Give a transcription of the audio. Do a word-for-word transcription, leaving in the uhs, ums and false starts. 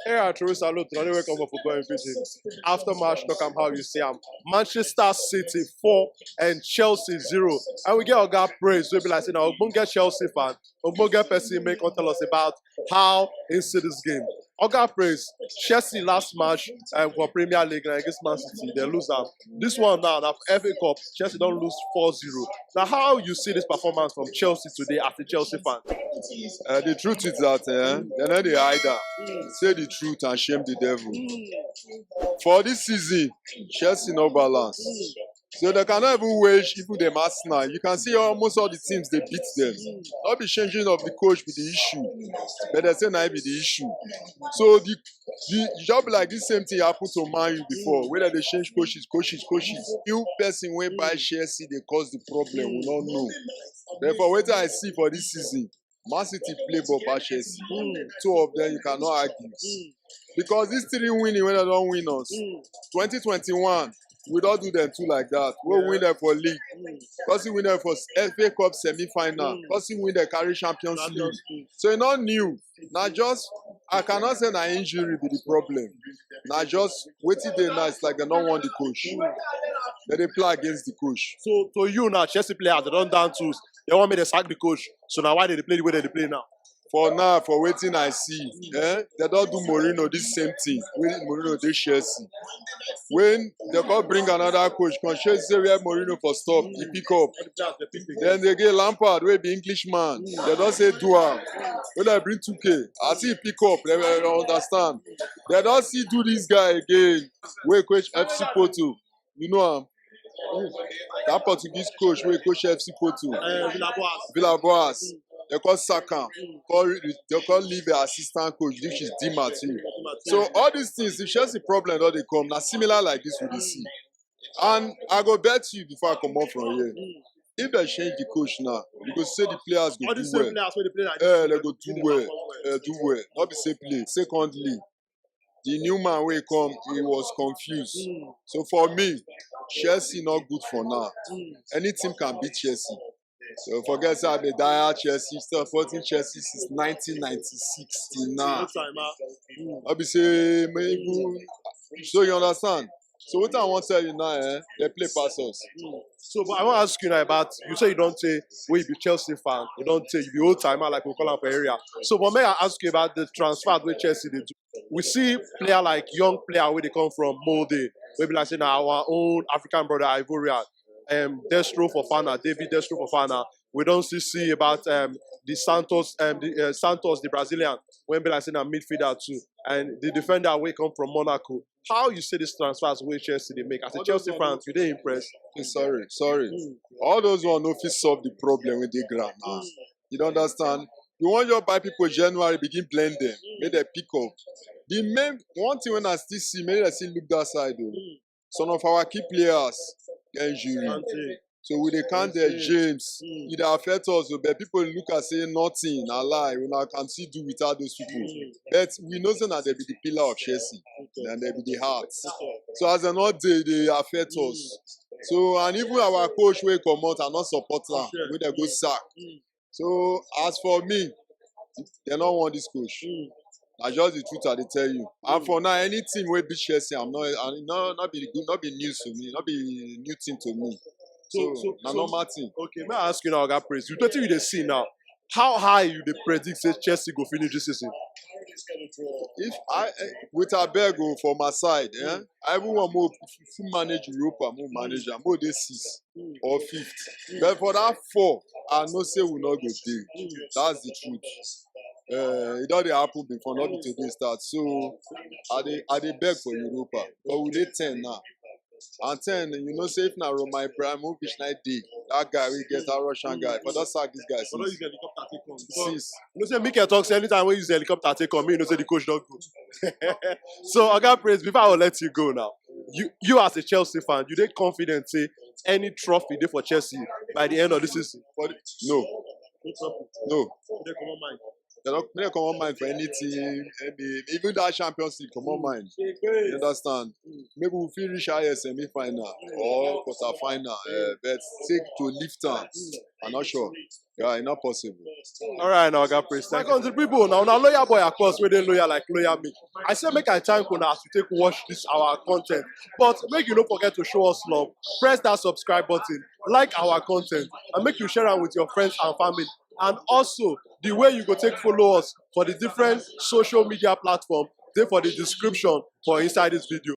Hey, I truly salute. Now, welcome for Football in Pidgin. After match, talk am how you see am. Manchester City four and Chelsea zero. And we get Oga Praise. We be like, say, now, Ogbonge Chelsea fan, Ogbonge person make come tell us about how he see this game. Oga Praise, Chelsea last match um, for Premier League na against Man City, they lose am. This one now, na F A Cup, Chelsea don lose four zero. Now, how you see this performance from Chelsea today as a Chelsea fan? Uh, the truth is that eh, they no dey hide am. Say the truth and shame the devil. For this season, Chelsea no balance. So they cannot even wage even them Arsenal. You can see almost all the teams they beat them. Not be changing of the coach be the issue, but they say na be the issue. So the the e just be like this same thing happen to Man U before, where they change coaches, coaches, coaches. New person wey buy Chelsea dey cause the problem, we no know. But for wetin I see for this season, Man City play ball pass Chelsea. Two of them you cannot argue. Because these three winning wey dem don win us, twenty twenty-one, we don do them two like that. We win them for league. Because we win them for F A Cup semi-final. Because we win them carry Champions League. So e no new. Na just, I cannot say na injury be the problem. Na just wetin dey now, it's like dem no want the coach. Dem dey play against the coach. So to you now, Chelsea players, they don down tools. They want me to sack the coach. So now why they play the way they play now? For now, for wetin I see, eh, they don do Mourinho this same thing. When Mourinho dey Chelsea, when they come bring another coach, come show say where Mourinho for stop, he pick up. Then they get Lampard, wey be Englishman. They don say do am. When they bring two K, as he pick up, they will understand. They don see do this guy again. Wey coach F C Porto, you know am. That Portuguese coach wey coach F C Porto, Uh, Villaboas. Villaboas, they call sack am. Call, they call leave the assistant coach, which is Di Matteo. So all these things, the Chelsea problem don dey come. Na similar like this we dey see. And I go bet you before I comot from here, if they change the coach now, you go say the players go All do these same well. players when they play like Eh, this, they go do well. Eh, do well. Not be say play. Secondly, the new man wey come, he was confused. So for me, Chelsea not good for now. Any team can beat Chelsea. So forget say I be die-hard Chelsea, supporting Chelsea since nineteen ninety-six till now. Time, ah. I be say maybe. So you understand? So what I want to tell you now, eh? They play pass us. So, but I want to ask you now about, you say you don't say we be Chelsea fan, you don't say you be old timer like we call am for area. So, but may I ask you about the transfer wey Chelsea dey do? We see player like young player wey dey come from Molde, wey be like say na our own African brother Ivorian, um, Destro Fofana, David Destro Fofana. We don still see about um, the Santos, um, the uh, Santos, the Brazilian, wey be like say na midfielder too, and the defender wey come from Monaco. How you see these transfers wey Chelsea dey make? As a Chelsea fan, you dey impressed? Eh, sorry, sorry. All those one no fit solve the problem wey dey ground now. You don't understand? You want your buy people January, begin blend them, make them pick up. The main one thing wey I still see, make dem still look that side o. Some of our key players get injury. So we dey count the James. E dey affect us o, but people look am say nothing, na lie. Una can still do without those people. But we know say na dem be the pillar of Chelsea, and dem be the heart. So as dem no dey, e dey affect us. So and even our coach wey comot, I no support am. Wey dem go sack. So as for me, dem no want this coach. Na just the truth I dey tell you. And for now, any team wey beat Chelsea, I'm not, I no, not be good, not be news to me, not be new thing to me. So, So- so- na so- normal thing. Okay, may I ask you now, Oga Praise? You wetin you dey see now? How high you dey predict say Chelsea go finish this season? If I eh, with abeg o for my side, eh, I even want more full manage Europa, more manager, more dey six or fifth. But for that four, I know say we no go dey. That's the truth. Uh, it don dey happen before, not be today start. So I dey I dey beg for Europa, but we dey ten now. And ten, you know say if na Roman Ibrahimovic na dey, that guy wey get that Russian guy, for don sack this guy For don since. Use helicopter take come. Since You know say Mikel talk say anytime wey use helicopter take come, you know say the coach don go. So Oga Praise, before I will let you go now, you you as a Chelsea fan, you dey confident say any trophy dey for Chelsea by the end of the season? for the, no, no. You dey comot mind. They don't, they don't come on mind for anything. Any, even that Champions League, come on mind. You understand? Maybe we feel reach higher semi-final or quarter-final. Uh, but take to lift am. I'm not sure. Yeah, it's not possible. All right, now, God praise. My country people, now, now, loyal boy, of course, where they loyal like loyal me. I say, make I thank you now as you take watch this our content. But make you don't forget to show us love. Press that subscribe button, like our content, and make you share it with your friends and family. And also, the way you go take follow us for the different social media platform, they for the description for inside this video.